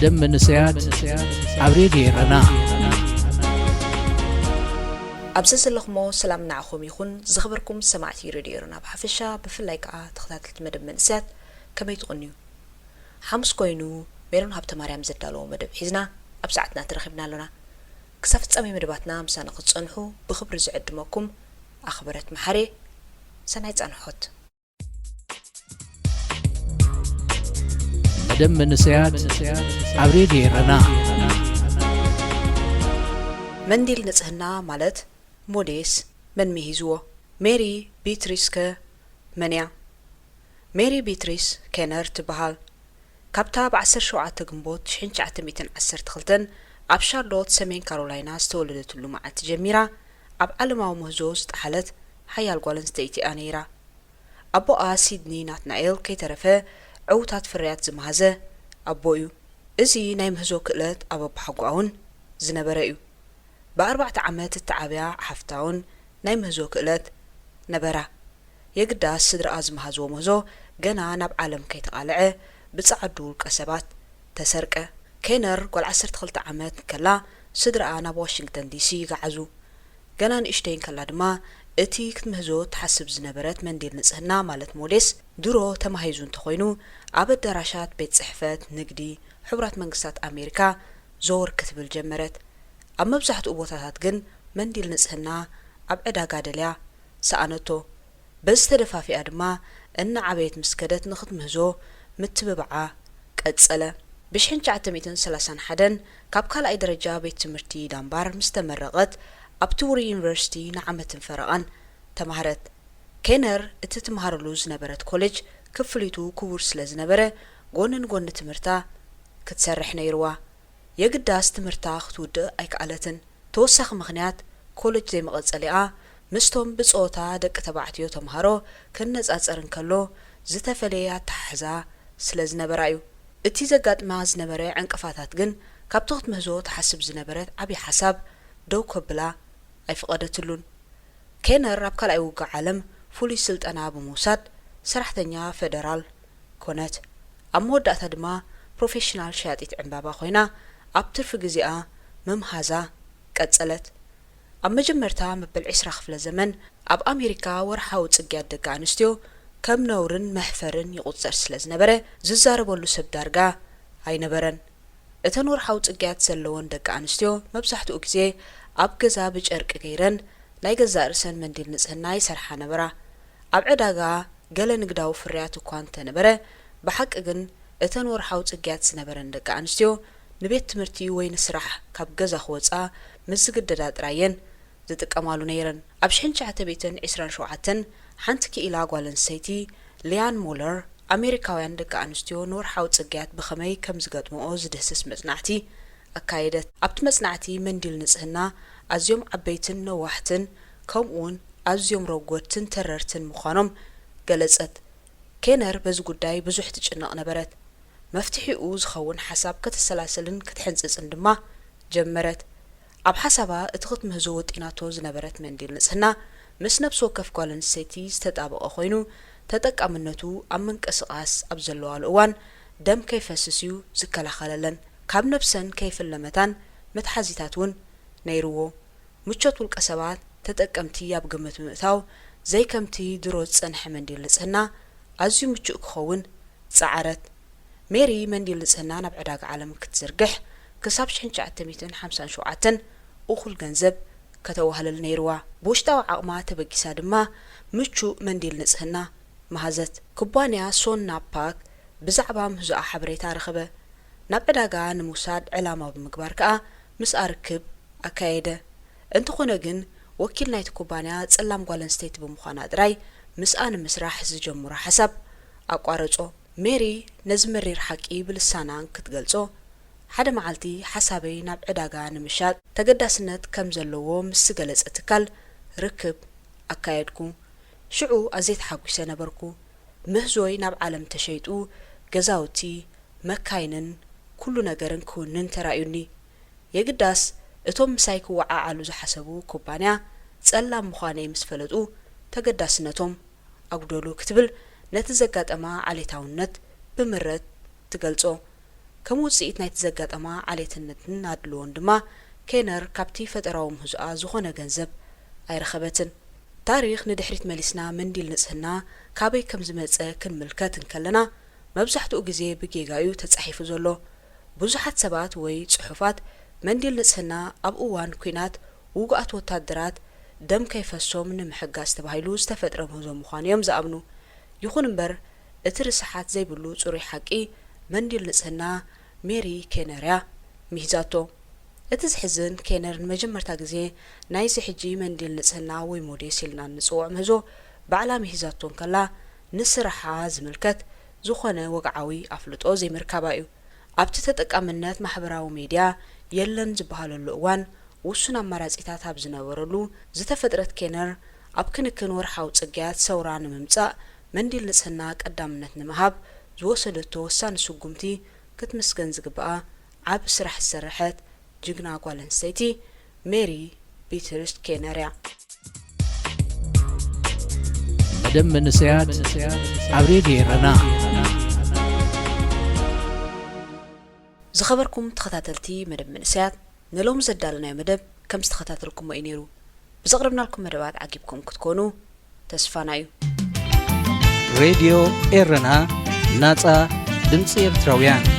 ደም መንእሰያት ኣብ ሬድዮ ኤረና። ኣብዚ ዘለኹሞ ሰላም ንዓኹም ይኹን። ዝኸበርኩም ሰማዕቲ ሬድዮ ኤረና ብሓፈሻ፣ ብፍላይ ከኣ ተኸታተልቲ መደብ መንእሰያት፣ ከመይ ትቕንዩ? ሓሙስ ኮይኑ ሜሮን ሃብተማርያም ዘዳለዎ መደብ ሒዝና ኣብ ሰዓትና ተረኺብና ኣሎና። ክሳብ ፍጻሜ መደባትና ምሳና ክትጸንሑ ብኽብሪ ዝዕድመኩም ኣኽበረት መሓሬ። ሰናይ ጻንሖት። መደብ መንእሰያት ኣብ ሬድዮ ኤረና። መንዲል ንጽህና ማለት ሞዴስ መን ምሂዝዎ? ሜሪ ቢትሪስከ መን እያ? ሜሪ ቢትሪስ ኬነር ትበሃል። ካብታ ብ ዓሰርተ ሸውዓተ ግንቦት ሽሕን ትሽዓተ ሚእትን ዓሰርተ ክልተን ኣብ ሻርሎት ሰሜን ካሮላይና ዝተወለደትሉ መዓልቲ ጀሚራ ኣብ ዓለማዊ ምህዞ ዝጠሓለት ሓያል ጓል ኣንስተይቲ እያ ነይራ። ኣቦኣ ሲድኒ ናትናኤል ከይተረፈ ዕዉታት ፍርያት ዝመሃዘ ኣቦ እዩ። እዚ ናይ ምህዞ ክእለት ኣብ ኣቦሓጎኣ እውን ዝነበረ እዩ። ብኣርባዕተ ዓመት እትዓብያ ሓፍታ እውን ናይ ምህዞ ክእለት ነበራ። የግዳስ ስድራኣ ዝመሃዝዎ ምህዞ ገና ናብ ዓለም ከይተቓልዐ ብጸዓዱ ውልቀ ሰባት ተሰርቀ። ኬነር ጓል ዓሰርተ ክልተ ዓመት ከላ ስድራኣ ናብ ዋሽንግተን ዲሲ ይገዓዙ። ገና ንእሽተይ እንከላ ድማ እቲ ክትምህዞ ትሓስብ ዝነበረት መንዲል ንጽህና ማለት ሞዴስ ድሮ ተማሂዙ እንተኾይኑ ኣብ ኣዳራሻት ቤት ጽሕፈት ንግዲ ሕቡራት መንግስታት ኣሜሪካ ዘወር ክትብል ጀመረት። ኣብ መብዛሕትኡ ቦታታት ግን መንዲል ንጽህና ኣብ ዕዳጋ ደልያ ሰኣነቶ። በዚ ተደፋፊኣ ድማ እናዓበየት ምስ ከደት ንኽትምህዞ ምትብባዓ ቀጸለ። ብ ሽሕን ትሽዓተ ሚእትን ሰላሳን ሓደን ካብ ካልኣይ ደረጃ ቤት ትምህርቲ ዳንባር ምስ ተመረቐት ኣብ ቱሪ ዩኒቨርሲቲ ንዓመትን ፈረቓን ተማህረት። ኬነር እቲ ትመሃረሉ ዝነበረት ኮሌጅ ክፍሊቱ ክቡር ስለ ዝነበረ ጎኒ ንጎኒ ትምህርታ ክትሰርሕ ነይርዋ። የግዳስ ትምህርታ ክትውድእ ኣይከኣለትን። ተወሳኺ ምኽንያት ኮለጅ ዘይመቐጸሊኣ ምስቶም ብጾታ ደቂ ተባዕትዮ ተምሃሮ ክነጻጸር እንከሎ ዝተፈለየ ኣተሓሕዛ ስለ ዝነበራ እዩ። እቲ ዘጋጥማ ዝነበረ ዕንቅፋታት ግን ካብቲ ክትምህዞ ትሓስብ ዝነበረት ዓቢ ሓሳብ ደው ከብላ ኣይፈቐደትሉን። ኬነር ኣብ ካልኣይ ውግእ ዓለም ፍሉይ ስልጠና ብምውሳድ ሰራሕተኛ ፈደራል ኮነት። ኣብ መወዳእታ ድማ ፕሮፌሽናል ሸያጢት ዕምባባ ኮይና ኣብ ትርፊ ግዜኣ ምምሃዛ ቀጸለት። ኣብ መጀመርታ መበል ዕስራ ክፍለ ዘመን ኣብ ኣሜሪካ ወርሓዊ ጽግያት ደቂ ኣንስትዮ ከም ነውርን መሕፈርን ይቑጸር ስለ ዝነበረ ዝዛረበሉ ሰብ ዳርጋ ኣይነበረን። እተን ወርሓዊ ጽግያት ዘለወን ደቂ ኣንስትዮ መብዛሕትኡ ግዜ ኣብ ገዛ ብጨርቂ ገይረን ናይ ገዛእ ርእሰን መንዲል ንጽህና ይሰርሓ ነበራ። ኣብ ዕዳጋ ገለ ንግዳዊ ፍርያት እኳ እንተነበረ፣ ብሓቂ ግን እተን ወርሓዊ ጽግያት ዝነበረን ደቂ ኣንስትዮ ንቤት ትምህርቲ ወይ ንስራሕ ካብ ገዛ ክወጻ ምስ ዝግደዳ ጥራይ እየን ዝጥቀማሉ ነይረን። ኣብ ሽሕን ትሽዓተ ሚእትን ዕስራን ሸውዓተን ሓንቲ ክኢላ ጓል ኣንስተይቲ ሊያን ሙለር ኣሜሪካውያን ደቂ ኣንስትዮ ንወርሓዊ ጽግያት ብኸመይ ከም ዝገጥምኦ ዝድህስስ መጽናዕቲ ኣካየደት። ኣብቲ መጽናዕቲ መንዲል ንጽህና ኣዝዮም ዓበይትን ነዋሕትን ከምኡውን ኣዝዮም ረጎድትን ተረርትን ምዃኖም ገለጸት። ኬነር በዚ ጉዳይ ብዙሕ ትጭነቕ ነበረት። መፍትሒኡ ዝኸውን ሓሳብ ከተሰላስልን ክትሕንጽጽን ድማ ጀመረት። ኣብ ሓሳባ እቲ ክትምህዞ ወጢናቶ ዝነበረት መንዲል ንጽህና ምስ ነብሲ ወከፍ ጓል ኣንስተይቲ ዝተጣበቐ ኮይኑ ተጠቃምነቱ ኣብ ምንቅስቓስ ኣብ ዘለዋሉ እዋን ደም ከይፈስስ እዩ ዝከላኸለለን። ካብ ነብሰን ከይፍለ መታን መትሓዚታት እውን ነይርዎ። ምቾት ውልቀ ሰባት ተጠቀምቲ ኣብ ግምት ብምእታው ዘይከምቲ ድሮ ዝጸንሐ መንዲል ንጽህና ኣዝዩ ምቹእ ክኸውን ጸዓረት። ሜሪ መንዲል ንጽህና ናብ ዕዳጋ ዓለም ክትዝርግሕ ክሳብ ሽሕን ትሽዓተ ሚእትን ሓምሳን ሸውዓተን እኹል ገንዘብ ከተዋህልል ነይርዋ። ብውሽጣዊ ዓቕማ ተበጊሳ ድማ ምቹእ መንዲል ንጽህና መሃዘት። ኩባንያ ሶን ናፓክ ብዛዕባ ምህዞኣ ሓበሬታ ረኸበ። ናብ ዕዳጋ ንምውሳድ ዕላማ ብምግባር ከኣ ምስኣ ርክብ ኣካየደ። እንተኾነ ግን ወኪል ናይቲ ኩባንያ ጸላም ጓል ኣንስተይቲ ብምዃና ጥራይ ምስኣ ንምስራሕ ዝጀመሮ ሓሳብ ኣቋረጾ። ሜሪ ነዚ መሪር ሓቂ ብልሳና ክትገልጾ፣ ሓደ መዓልቲ ሓሳበይ ናብ ዕዳጋ ንምሻጥ ተገዳስነት ከም ዘለዎ ምስ ዝገለጸ ትካል ርክብ ኣካየድኩ። ሽዑ ኣዝየ ተሓጒሰ ነበርኩ። ምህዞይ ናብ ዓለም ተሸይጡ ገዛውቲ፣ መካይንን ኩሉ ነገርን ክውንን ተራእዩኒ። የግዳስ እቶም ምሳይ ክወዓዓሉ ዝሓሰቡ ኩባንያ ጸላም ምዃነይ ምስ ፈለጡ ተገዳስነቶም ኣጉደሉ ክትብል ነቲ ዘጋጠማ ዓሌታውነት ብምረት ትገልጾ። ከም ውጽኢት ናይቲ ዘጋጠማ ዓሌትነትን ኣድልዎን ድማ፣ ኬነር ካብቲ ፈጠራዊ ምህዞኣ ዝኾነ ገንዘብ ኣይረኸበትን። ታሪኽ ንድሕሪት መሊስና መንዲል ንጽህና ካበይ ከም ዝመጸ ክንምልከት እንከለና፣ መብዛሕትኡ ግዜ ብጌጋ እዩ ተጻሒፉ ዘሎ። ብዙሓት ሰባት ወይ ጽሑፋት መንዲል ንጽህና ኣብ እዋን ኲናት ውጉኣት ወታደራት ደም ከይፈሶም ንምሕጋዝ ተባሂሉ ዝተፈጥረ ምህዞ ምዃኑ እዮም ዝኣምኑ። ይኹን እምበር፣ እቲ ርስሓት ዘይብሉ ጽሩይ ሓቂ፣ መንዲል ንጽህና ሜሪ ኬነር እያ ምሂዛቶ። እቲ ዝሕዝን፣ ኬነር ንመጀመርታ ግዜ ናይዚ ሕጂ መንዲል ንጽህና ወይ ሞዴስ ኢልና እንጽውዖ ምህዞ ባዕላ ምሂዛቶ እንከላ፣ ንስራሓ ዝምልከት ዝኾነ ወግዓዊ ኣፍልጦ ዘይምርካባ እዩ። ኣብቲ ተጠቃምነት ማሕበራዊ ሜድያ የለን ዝበሃለሉ እዋን፣ ውሱን ኣማራጺታት ኣብ ዝነበረሉ ዝተፈጥረት ኬነር፣ ኣብ ክንክን ወርሓዊ ጽግያት ሰውራ ንምምጻእ መንዲል ንጽህና ቀዳምነት ንምሃብ ዝወሰደቶ ወሳኒ ስጉምቲ ክትምስገን ዝግብኣ ዓቢ ስራሕ ዝሰረሐት ጅግና ጓል ኣንስተይቲ ሜሪ ቢትርስ ኬነር እያ። መደብ መንእሰያት ኣብ ሬድዮ ኤረና። ዝኸበርኩም ተኸታተልቲ መደብ መንእሰያት፣ ንሎሚ ዘዳለናዮ መደብ ከም ዝተኸታተልኩሞ እዩ ነይሩ። ብዘቕረብናልኩም መደባት ዓጊብኩም ክትኮኑ ተስፋና እዩ። ሬድዮ ኤረና፣ ናጻ ድምጺ ኤርትራውያን።